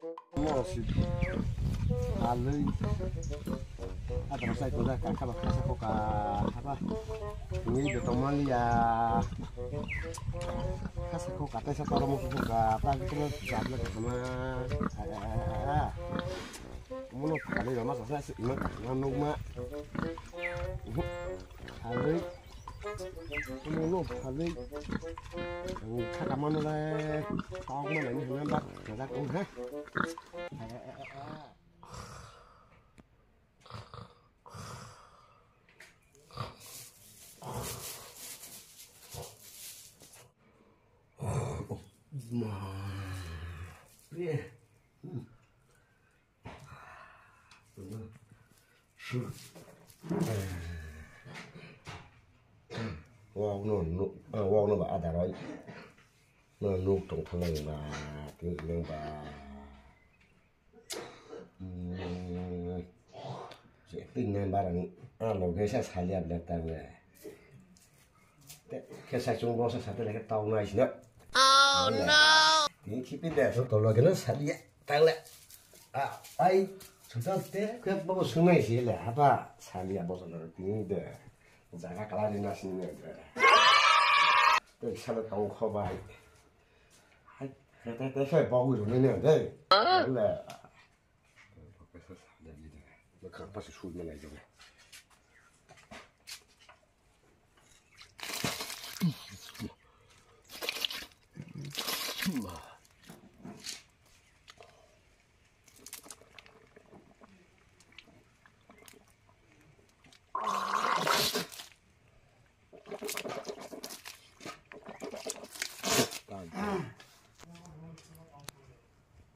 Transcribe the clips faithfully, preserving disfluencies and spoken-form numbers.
Mo si alui. Adra sai ko da ka ka ba ka sa ko ka ha ba. Ni de to mali ya. Ka sa ko ka ta sa to mo ko ka ta ko ja le ko ma. Mo no ka le ma sa sa ma no ma. Alui. Ano no phalwi. Ang kha kamano le kok ma nani hwnna ba, majak tong ha. Ma. Yeah. Wok no nuk, ah, wok no ba ada roi. No nuk tong thalai ba, tini nang ba. Hmm. Tini nang ba rang, ah, lo ge sa salia bla ta ba. Khe sai chung bo sa sa te le khe tau nai sina. Oh no. Tini khipi de so tolo gena salia tang le. A ai sutal te khe bo sunai si le ha ba salia bo so tini de. Jaga kala ri na sini de. Te sala tau kho bai. Hai te te te bo wi ru ne de. Le. Kha pa su su na lai de.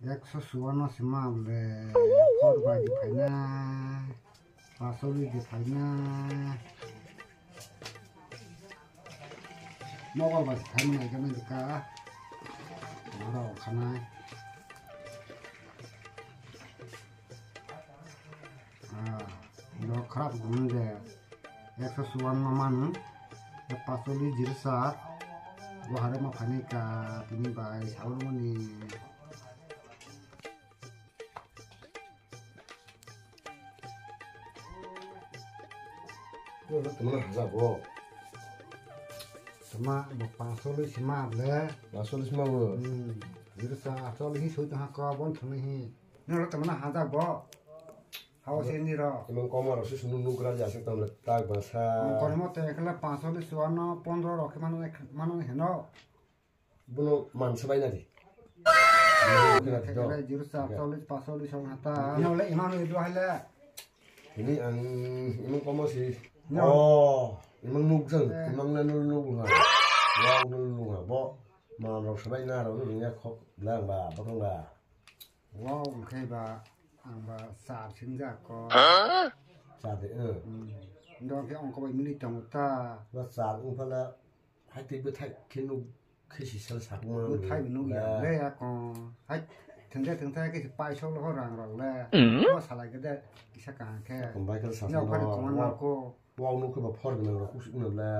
Ekso suwano sima le, phor bai di phaina, pasoli di phaina, mokol bai si phaima nai khe nai ka, oro khanai. Ah, no kharap gumde. Ekso suwan ma manu, pasoli jirsa, bo hare ma phani ka tini bai saurmani. Tama haja bo. Tama bo pasoli sima le. Pasoli sima bo. Hmm. Jirsa pasoli hi soi ha ka bon thani hi. Nang tama haja bo. Hao se ni ro. Imang koma rok se sunu nugra ja se tong le tak ba sa. Kormo te kala paso le suano pondro rok mano mano heno. Bono man se bai na di. Khe le jiru sa choli paso le song hata. No le imang ni do hale. Ini ang imang koma si. No. Oh, imang nuk jang, imang le nuk nuk ha. Wow nuk nuk ha. Bo man rok se bai na ro nuk ya khok blang ba, bo tong ba. Wow, wngkhe ba ang ba char singjak ko. Char de, eh. Hmm. Ndo khe ongko bai mili tongo ta. Ba char wngphala hai tei bwthai khe nuk khe si sal sak ma. Bwthai nuk ya le ako. Hai thengthai thengthai khe si paisok lo rang rok le. Hmm. Bo salai khe de kisa kaham khe. Kombai khe sa. Nok phari tongma nang ko. Wow nuk khe ba phor gwnang rok kusuk na le.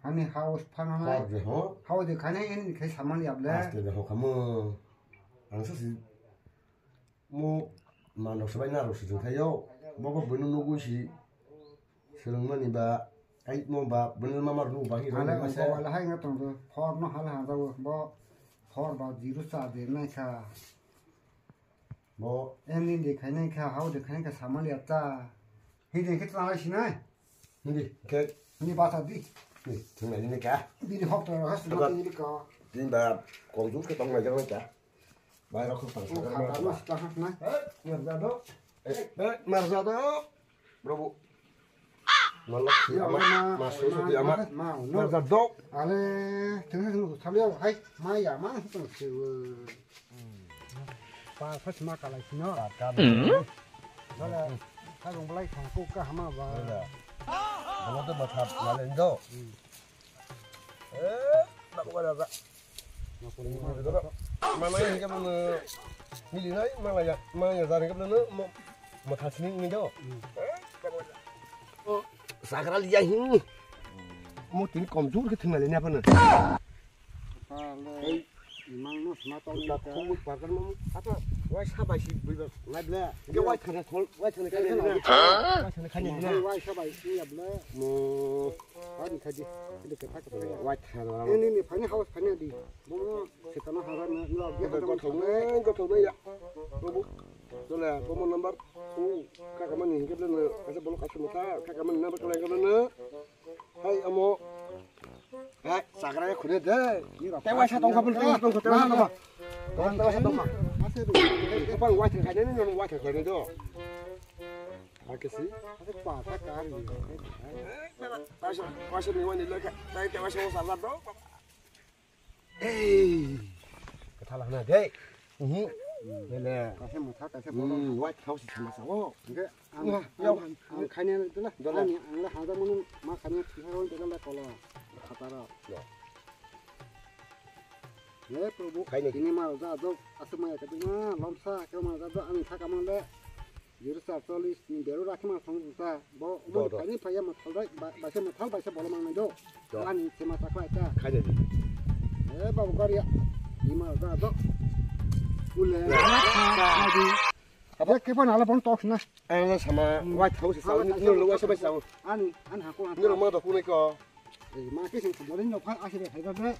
Hani house phano nai. Phor de ho. House de khane ini khe saman yap le. Aste de ho kamo. Ang sa si mo man rok sabai na rok si jong thaio. Bo bo buino nugui si seleng mani ba ai mo ba buino mama rok ba hi rok. Hale ma se. Bo wala hai nga tong do. Phor no hale ha jago. Bo phor ba jiru cha de nai kha. Bo. Em ni de khainai kha, hao de khainai kha, samal ya ta. Hi de khe tla sinai. Hindi, khe. Ni ba ta di. Ni, thung na ni ka. Bini hok ta ha sima ti ka. Din ba, kong ju khe tong na jang ka. Bai rok khok tang sa. Ka ta ma sta ha na. Eh, ni ba do. Eh, eh, mar ja do. Bro, bu. Malak si ama, ma, ma, ma, ma, ma, no. Mar ja do. Ale, thung thung thang yo, hai, ma ya, ma, thung thung. Pa sa sima kalai sino. Dole, ha rong belai thang ko ka hama ba. Dole. Dole to matha nalen do. Hmm. Eh, ba ko da ba. Mana yang kamu ni, ni nai, mana ya, mana ya, dari kamu ni, mo, mo thasini ni do. Hmm. Eh, ba ko da. Oh, sakral ya hin. Mo tini komjur ke thung nalen apa ni? Ah, le. Imang no sma tong ni ka. Khumui pakan mo. Apa, wai sabai si bui ba. Ngai ble. Ge wai thana khol, wai thana khani. Wai thana khani. Wai sabai si ya ble. Mo. Wai ni khaji. Ini ke thak. Wai thana. Ini ni phani house phani di. Mo mo se kana hara na la ge. Go to me, go to me ya. Probu. Dole, promo number two. Kaka mani hingke ble na. Kasa bolo kasa mata. Kaka mani number kala hingke ble na. Hai, amo. Hai, sakra ya khune de. Te waisa tongkha bun, te waisa tongkha, te waisa tongkha. Te waisa tongkha. Bang waisa khai ne, no waisa khai ne do. Hakisi. Ate pa ta kari. Waisa, waisa ni wani lo ka. Tai te waisa sa la do. Ei. Kathala na de. Mhm. Lele. Kaisa motha, kaisa bolo. Hmm, White House sama sa. Oh. Hingke ang, ang, ang khainai dula. Dula. Ani ang le hangja munu ma khainai thikha ron dula le kola. Khataro. Ya. He Prabhu, khainai. Ini ma ja jok asuk ma ya kadima lomsa ke ma ja jok ang thaka mang le. Zero sar cholish ni beru rakhi ma thong ta. Bo, bo, bo. Khainai phaya ma thal bai, ba, ba se ma thal bai se bolo mang nai do. Do. Ani se ma sakla ta. Khainai. He babu kariya. Ima ja jok. Ule. Ya. Adi. Abo kebo nala bon tok na. Ang na sama White House sa, no lo wasa bai sa. Ani, an ha ko. No ma do kunai ko. Eh, ma ke sing mo no pha ase de khai da de.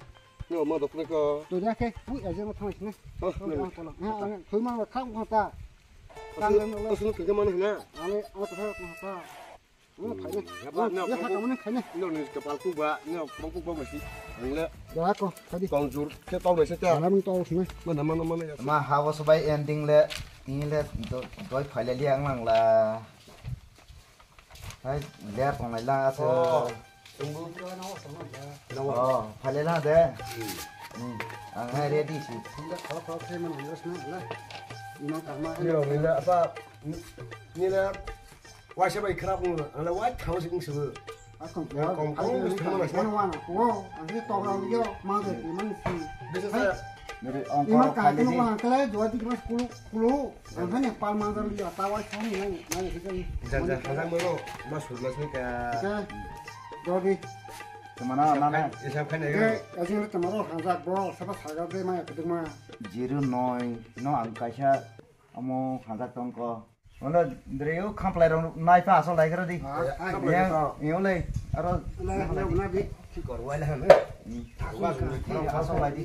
No ma do kunai ko. To ja ke, u ya je mo thang sine. Oh, no. Thoi ma kha ko ta. Tang no. Asu no khe ma na. Ani, ani ko ta. Ano khaine. Yaba, no, ya, kha kamani khaine. No, ni kapal kuba, no, kapal kuba masi. Ang le. Da ko, khadi. Tong jur, ke tong masi ta. Alam tong sini. Mana, mana, mana ya. Ma, hawa sabai ending le, ini le, do, doi phaile li ang lang la. Hai, le tong lai la ase. Oh. Tunggu. Oh, phaile la de. Hmm. Hmm. Ang hai ready si. Sila khala khala se man ngas na la. Ino kama. Ni lo, ni la, apa, ni la. Waisa bai khara kung, ang le wai thang sing sing. Akong ko, kong, kong, kong, kong, kong, kong, kong, kong, ang ni tok rang yo, ma de, man si. Bisa sa. Nere, ong kong, kong, kong, kong, kong, kong, kong, kulu, kulu, ang hani pal ma dar ya, ta wai thang ni, nang, nang, kita ni. Jan, jan, hajang mo, ma sur, ma sur ka. Kita, dodi. Kemana, nana? Isap khaine. Ke, ajin le tamaro hajak bo, saba saga de ma ya keduk ma. Zero nine, no ang kaisa, amo hajak tong ko. Ono dreo khamplai rok nai pha asol dai kara di. Ah, ah, yang, khamplai rok. Yang le, aro le, le, na bi. Ki kor wai le han. Hmm. Thangwa jung ni khoro asol lai di.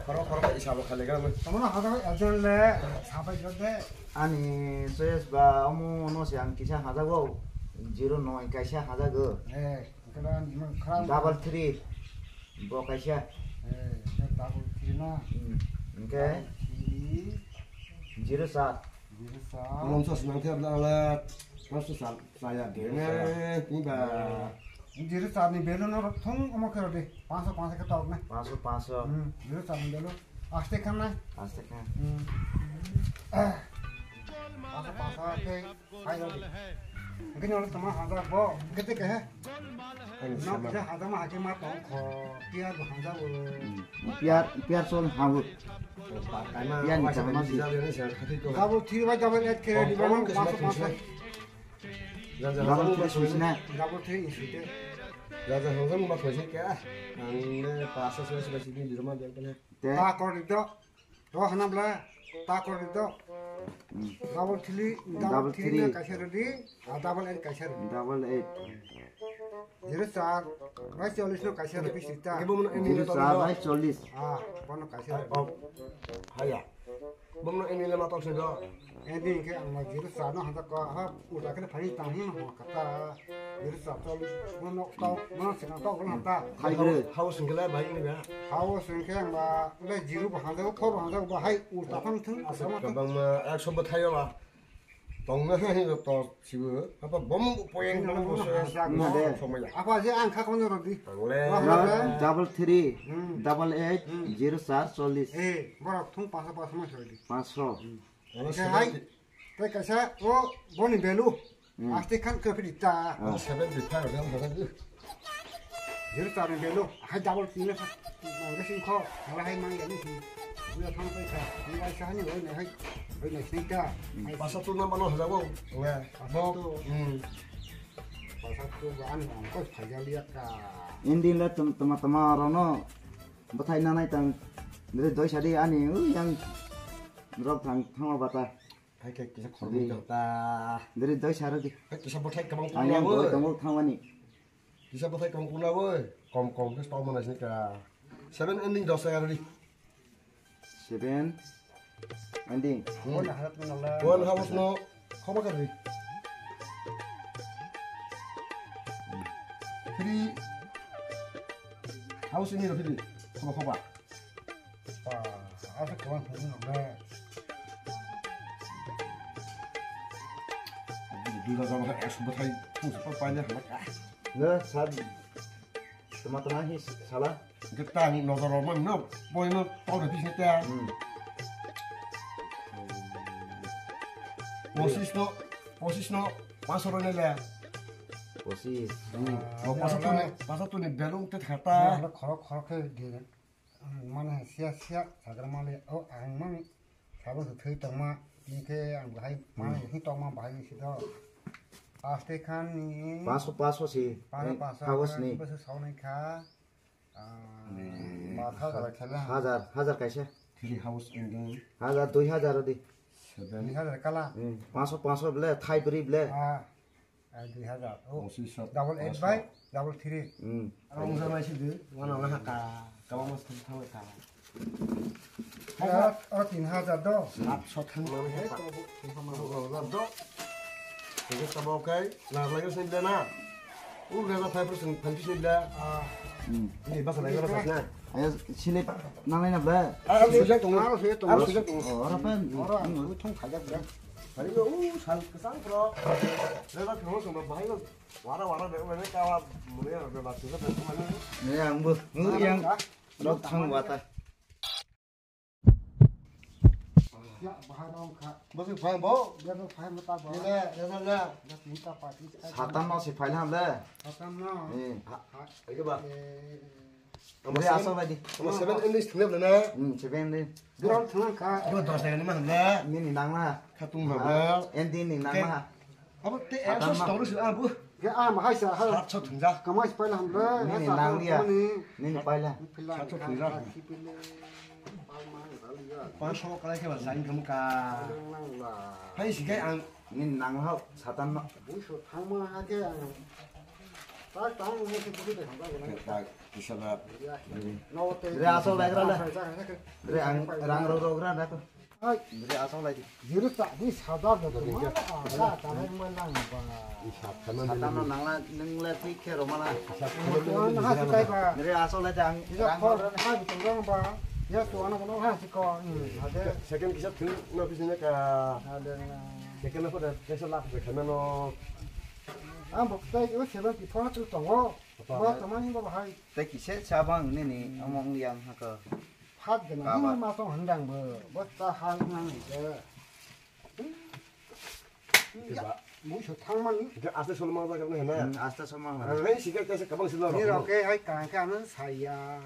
Khoro, khoro ka isabo khale ga. Tamo na hada ajal le, sabai jode. Ani soyes ba omo no se ang kisa hajago. Zero nine kaisa hajago. Eh, kala ni man khara. Double three. Bo kaisa. Eh, double three na. Hmm. Hingke. Double three. Zero sat. Zero sat. Kolom sos nang thep lang le. Mas sos sal saya de ne. Ni ba. Zero sat ni belu no thong omo kero de. Panso panso ke tok na. Panso panso. Hmm. Zero sat ni belu. Aste khan na. Aste khan. Hmm. Panso panso ke. Hai, hai. Hingke nolo tama hajak bo, hingke te kehe? Ani no, sama. Kisa hajak ma hake ma tong kho, piar bo hajak bo. Piar, piar sol habu. Piar ni sama si. Double three bai double eight kere di bang, masuk, masuk. Double three suisna. Double three suite. Jaja hajak ma tong si ke? Ang le pasa suai suai si di rumah dia kena. Te. Ta kor di do. To hanabla ta kor di to. Hmm. Double three, double three na kaisa rodi, ah, double eight kaisa rodi. Double eight. Zero sar, bai chollis no kaisa rodi sita. Zero sar, bai chollis. Ah, bono kaisa rodi. Oh, haya. Bono ini lama tok sedo. Ini ke ang zero sar no handak ko ha, udah kena phari tang hin ho kata. Zero sar chol, bono tau, bono sinang tau, bono ta. Hai gre. Hao singkela bai ini ba. Hao singke ang ba, le zero bo handak, four bo handak ba, hai, ulta phang thung, asama thung. Bang ma, ekso bo thayo ba. Tong na hai to sibu. Apa bom poyeng na bo so. Na de. Apa je ang kha kono rodi. Ang le. Double three, double eight, zero sar, chollis. Eh, borok thung paso paso ma soi di. Paso. Ano hai. Tei kaisa o boni belu. Hmm. Aste khan khe phidi ta. Ah. Seventy five gram hajak. Zero sar ni belu. Hai double three na. Ang sing kho. Hala hai mang yani si. Buya thang pai kha. Ni ai sa ni oi nai hai. Oi nai sing ta. Hmm. Pasattu na mano hajak bo. Pasattu. Hmm. Pasattu ba ani ang ko phai ya liya ka. Indi le tama tama rono. Bathai nanai tang Diri doi sadi ani, ui, yang rok thang, thangma bata. Hai khe kisa khoroknwi Diri. Tong ta. Diri doi saro di. Hai kisa bwthai kwbang Ang yang punglawi. Doi tongo thangmani. Kisa bwthai kwbang punglawi. Kom kom khe stop mana sini ka. Seven ending dos ta yarwi. Seven ending. Hmm. One house no khoba kari. Three house ini three. Khoba khoba. Ba, asa kawan sini nang le. Dui hajar ekso bwthai pungsa pa paile hana ka. Na, sab, tama tama hi sala. Geta ni nozor rok mang no, boy no tau da pisi ta. Hmm. Posis no, posis no, paso ro ne le. Posis. Hmm. Ah, Paso tu ne, paso tu ne belung te khata. Khorok khorok khe di. Mane siya siya sagra male o ang mang sabo se thwi tongma, hingke ang bahai mane hing tongma bahai si do. Paste khan ni Paso paso si. Paso Eh, paso hawas ni. Paso saunai kha. Ah, Ni. Ba hajar khela. Hajar, hajar kaisa. Three house ending. Hajar, dui hajar di. Seven. Dui hajar kala. Hmm, paso paso ble, thai bri ble. Ah. Ai, dui hajar. Oh. Pochis sho, double eight by double three. Hmm. Ang jana sidi, wana wana ka, kawa mas thang thang ka. Ya, oh, tin hajar do. Sat sho thang. He, to bu, tin hajar do. Ini sama oke, nah, lagi sini deh, nah. Uh, udah lah, five percent, five percent dah. Ah. Hmm. Ini bahasa lagi, bahasa, nah. Ayo, slip nangnai na bla? Ah, ang sujak tong. Ang sujak tong. Oh, ora pan. Ora, ang thong khajak bla. Hari ko, uh, sal kesang pro. Bebas kamu sama bahaya. Wara wara bebas bebas kawa mulai bebas juga bebas mana. Ne, ang bu, ngu yang. Rok thang wata. Ya, bahai rong kha. Basi phai bo. Ya, no phai mata ba. Ile, ya, ya, ya. Ya, tinta pa, tinta. Satam no si phai ham le. Satam no. Eh. Ha, ha. Ege ba. Eh. Amo Bre, seven, asal lagi. Amo seven English thungle na. Hmm, seven din. Ground thungle kha. Amo dos taka ni ma hamle. Nini nang na. Khatung ba bro. Endi ni nang na. Abo te ekso sotoro si abu. Ke a ma hai sa ha. Satsho thungjak. Kamai paila hamle. Nini nang dia. Nini paila. Satsho thungjak. Pansho kalai khe ba sain khamu ka. Hai si kai ang. Nini nang hao satan no. Buiso thangma ha ke ang. Tak tang ni ke buiso de hamle. Tak kisa ba. No te. Re asal lai ra le. Re ang rang ro ro ra na ko. Hai. Bwrwi aswk lai di. Zero ta, di sadar da tuma. Sa ta lai ma lang ba. Satan no nang la, nang la thik khe roma na. Nang ha si kai ba. Bwrwi aswk lai di ang. Ija rang khor, ha bi tong rang ba. Ya tu ano bono ha si ko. Hmm, ade. Second kisa thung no bisine ka. Ade na. Second no pada kisa lak de khameno. Ang bok tai o seventy four tu tongo. Bo tama ni bo hai. Tai kise chabang nini among yang ha ko. Hak gana hima masong handang bo, bo ta hal nang ni je. Ya, mui so thang mani. Ke asta sol mang ba na. Hmm, asta sol mang ba. Ang hai sika kaisa kabang sila. Ni rok ke hai kang ke anan saya.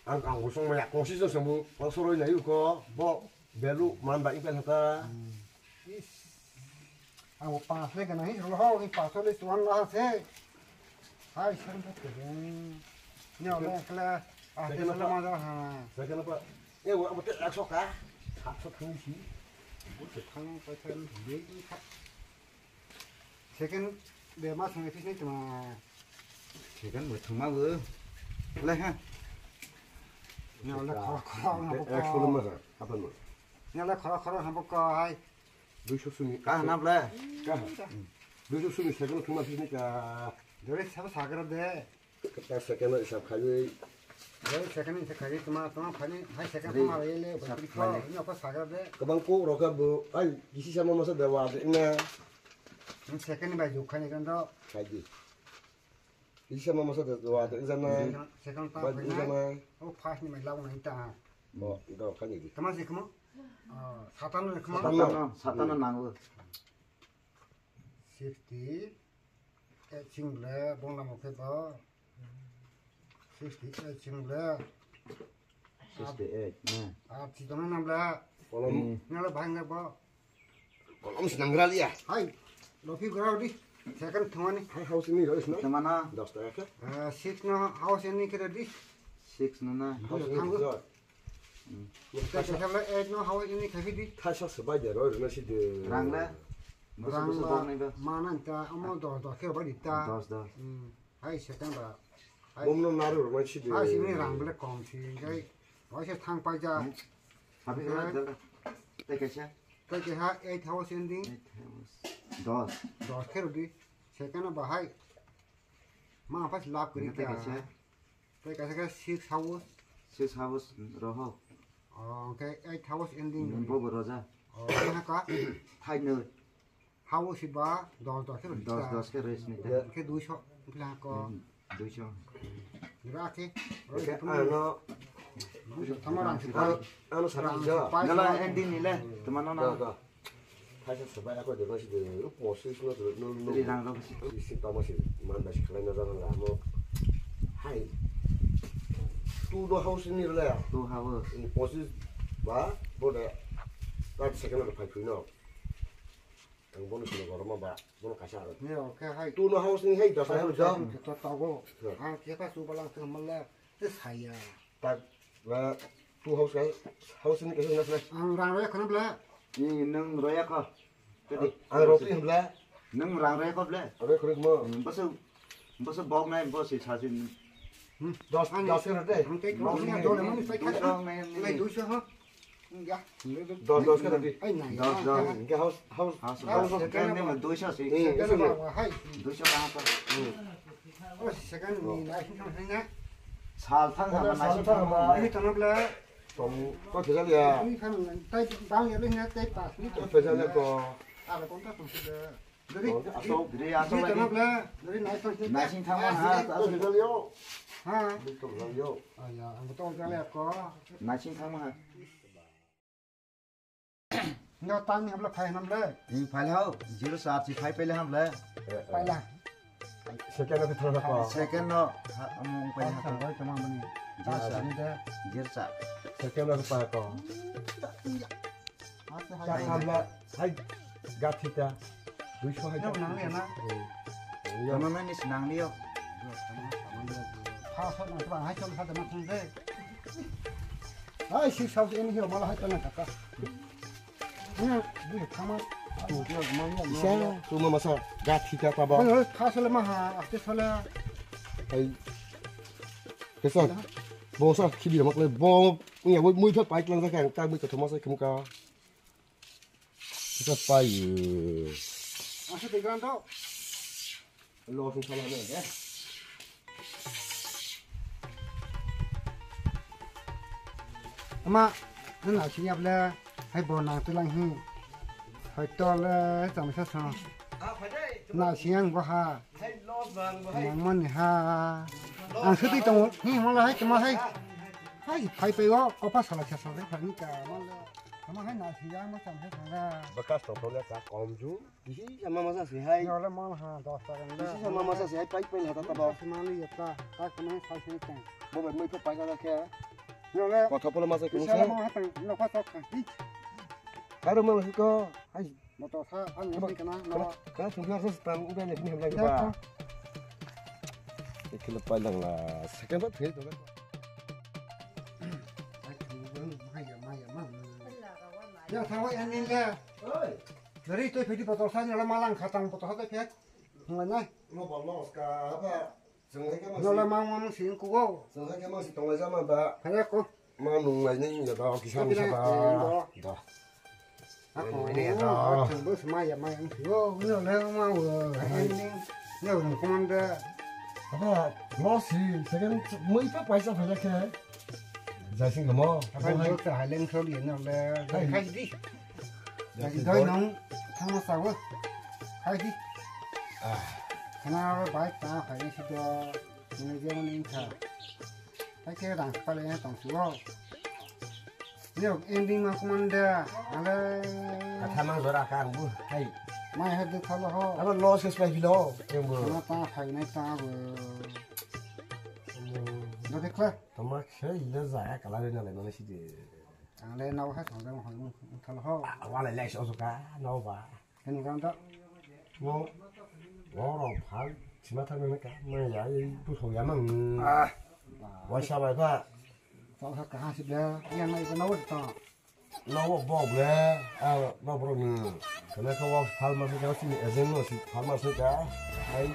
Ang kang usung maya kosi so sembu, ang soroi na yuko, bo belu man ba ikan hata. Is. Ang pas le kana hi lo ho, hi pas le tuan la se. Hai, san ta ke. Ni ole kla. Ah, ke lo ma da ha. Second apa? Eh, wa apa te ekso ka? Satsho thang si. Bu te thang pa thang de ki kha. Second de ma thang office ni tuma. Second bo thang ma bo. Le ha. Ni ole khoro khoro ha bo. Ekso lo ma ha. Apa lo? Ni ole khoro khoro ha bo ko hai. Duiso sumi. Ka na ble? Ka. Duiso sumi second thuma sini ka. Dore sabo sagra de. Ka second hisab khaiwi. Dore second hisab khaiwi tuma, tuma phani, hai second tuma le le. Hisab khaiwi. Ni apa sagra de. Kabang ko roka bo, ai, gisi sama masa de wa de na. Second ni bai juk khani kan do. Khaidi. Isa mama sa wa de jana. Second ta ba phai jana. O first ni mai laung nai ta. Bo do khani di. Tama se khamo? Ah, satan ni khamo? Satan no, satan no nango. Sixty eight sing le bong lamo khe bo. Sixty eight sing le. Sixty eight na. Ah, chitona nam le. Kolom. Nala bhai na bo. Kolom sinang gra liya. Hai, lopi grao di. Second thumani. Hai, house ni ro isna. Thumana. Dos taka khe. Eh, six no house ni khe di. Six no na. House ni ro. Tei kaisa le ek no hawi ini khabi di. Thaisa se bai de roi rwna si de. Rang le? Bwswk Rang bwswk ba bok nai ba? Mana ta amo dos dos khe bai di ta. Dos dos. Hmm. Hai second ba. Hai. Bom no naru rwna si de. Hai sini rang bele kom si kai. Hai se thang pai ja. Hmm. Habi Hai. Kena dal. Tei kaisa? Tei kaisa eight house ending. Eight house. Dos. Dos khe rw di. Second ba hai. Ma pas lap kri Tei kya. Kaisa? Tei kaisa khe six house. Six house roho. Oh, okay, eight house ending. Bo bo roja. Oh, ha ka? Thai no. House ba dos dos khe Dos dos khe rest ni. Khe duiso, khe ko. Hmm, duiso. Dira khe. Khe ano Tama rang si pai. Ano sari jo. Nala ending ni le. Tama no no. Thaisa sabai ako de basi de, posis no de, no, no. Ri rang rok si. Si tama si, man basi khlai na jana la mo. Hai. Tu no house ni le. Tu house. Ni posis ba, bo de. Tak second no phai phui no. Ang bono sino goroma ba, bono kaisa aro. Ni okay hai. Tu no house ni hai, dos house jo. Kita tago. Ang kita su balang tu mala. Te saya. Tak, ba, tu house ka, house ni kaisa na. Ang rang raya khana bla. Ni nang raya kha. Ang roti bla. Nang rang raya kha bla. Abe khurus mo. Basa, basa bok nai basa sa sin. Dos, dos khe rode. Ang te ko ni dole mani sai kha. Dole mani. Lai duiso ha. Ya. Dos, dos khe rode. Ai nai. Dos, dos. Ke house, house, house. House of ten ni ma duiso si. Duiso ka pa. Oh, second ni nai sin thang na. Sal thang ha, sal thang ha. Ni tanam la. Tom, ko phejal ya. Ni kan tai bang ya le na tai pas ni. Ko phejal ya ko. Ara konta tom se. Dari. Asok, dari asok lagi. Dari naising. Naising thangma ha. Ko phejal yo. Ha. Ko phejal yo. Ah ya, ang to jale ko. Naising thangma ha. Nyo tang ni hamle phai hamle. Ni phai le ho, zero sar si phai pele hamle. Paila. Second no thang na ko. Second no, ha, among pele ha. Thang bai tama mani. Zero sar. Zero sar. Second no pa ko. Asa hai. Hamle, hai, gathi ta. Duiso hai. Nang ya na. Tama mani sinang liyo. Ha, so na ba hai chom sa tama thang de. Hai, si sa ini hiyo mala hai tama kaka. Isa, tuma masa, gathi ka taba. Oi, oi, kha sole maha, aste sole. Ai. Kesa, bo sa khibi mak le, bo, nya, mui pha pai tlang ka, ka mui ka thoma sa khum ka. Kesa pai. Aste te gran to. Lo sung sala ne, eh. Ama, nang nasi yap le, hai bo nang tulang hi. Hai to le, chang sa sa. Na siang bo ha. Nang man ha. Ang sudi tong, hi mo la hai, tama hai. Hai, hai pe wo, ko pa sala sa sa le, hai ni ka, mo le. Tama hai na siang mo chang sa sa. Bekas to le ka kom ju. Kisi sama masa sih hai. Yo le mal ha dos taka le. Kisi sama masa sih hai pai pai hata taba. Mali ya ta, ta kena sai sai tang. Bo bai mai pha pai ka khe. Yo le. Kotho polo masa kisa kisa. Mal ha tang, no pa sok tang. Hi. Karo mal ko. Hai. Moto sa an ni kana no. Kana thung sa stan u bai ni hemlai ba. Ekle pai lang la. Second ba thei to. Ya thawa ani le. Oi. Dari toi phidi botol sa nyola malang khatang botol sa toi phek. Ngai nai. No bol no ska ba. Jeng hai kama. Nyola mang mang sing ku go. Jeng hai kama si tong lai jama ba. Phaya ko. Ma nung lai nai ya da kisa sa ba. Da. Ako. Ini ya da. Thang bus ma ya ma yang yo. Nyola ma wo. Ending. Nyola komanda. Apa? Lo si second mui pa paisa phela khe. Jaising kamo. Apa yo ta haleng so di nyola. Hai di. Lagi doi nong thangma sawo. Hai di. Ah. Khana bai ta phai si do. Ini dia mani kha. Hai ke rang pale ya tong suo. Yo ending ma kumanda. Ale. Kata mang dora ka ang bu. Hai. Mai hadu khalo ho. Aba loss is pai bilo. Yang bu. Khana ta phai nai ta bu. Dode kha. Tama khe ile jaya kala re na le mani si de. Ang le nao hai thang jang hoi mung thal ho. Wala le so ka nao ba. Hini kan ta. Wo wo ro phal sima thang ne ka ma ya i tu so ya mang. Ah. Wa sa bai ba. Tol ha kaha si ble, yang nai ko nawo to. Nawo bo ble, a no bro ni. Kana ka wa farmer ka si ni agent no si farmer si ka. Hai.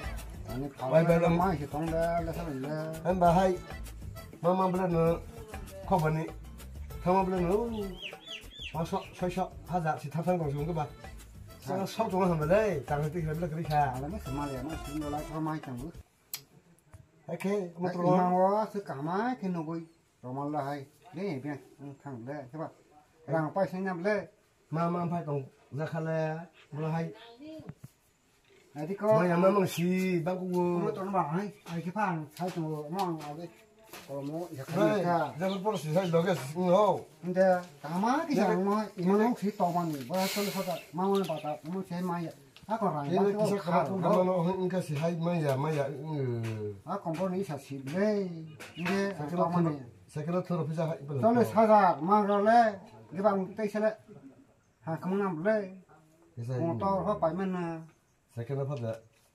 Ani Bai, bai, bai. Mai si tong da la sa le. Em ba hai. Mama ble no. Ko bani. Thama ble no. Paso, soi so, hajar si thang thang dong si ba. Sa sok tong ha ba dai. Tang ti ble kri kha. Ala ma sa ma le ma si no la ko mai tang bu. Oke, Imang o se kaham khe nugwi romal la hai. Le, beng, ang thang le, khe ba. Rang pai sing nam le. Ma, ma, phai tong, jakha le, bolo hai. Adi ko. Ma, ya, ma, mang si, bang ku. Mo ton ba hai, ai khe phang, sai tong, mo ang agi. Ko mo, ya kha. Hai, ka. Jabal por si, hai, loge, no. Nde, kaham khe jang mo, imang o si to mani, ba tol sa ta, ma, ma, ba ta, mo se ma ya. Ako rang. Ini ba kisa ko kama khar, tong no? Kama no, hingka si hai maya, maya, eh. A kompor ni sa si ble. Nge, Sakila tong mani. Thoro, sakila thoro pisa hai, ibu. Chole sajar, mang role, gibang tei sele. Ha, kamu nam ble. Kisa ini. Motor ho pai mana. Sakila pada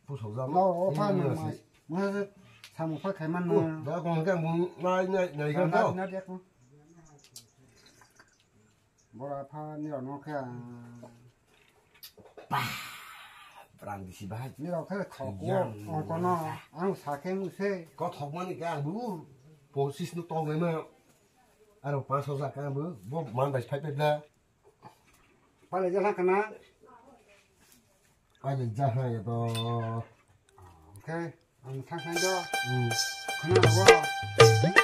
pusok jam. Lo, o pa ini mana nasi. Mana samu pa kai mana. Oh, da kong kang bung nai, nai, nai kan to. Na, na, dia ko. Bora pha ni rok no khe. Bah, brang bisi bahai. Ni rok khe khok ko, yang ong kono, ang sa khe ngu se. Ko thok mani khe ang bu posis no tong ma. Aro pas hajar khe ang bu, bo man bai phai phai bla. Pale jala kana. Ani jaha ya to. Oke, ang thang thang do. Hmm. Khana rogo.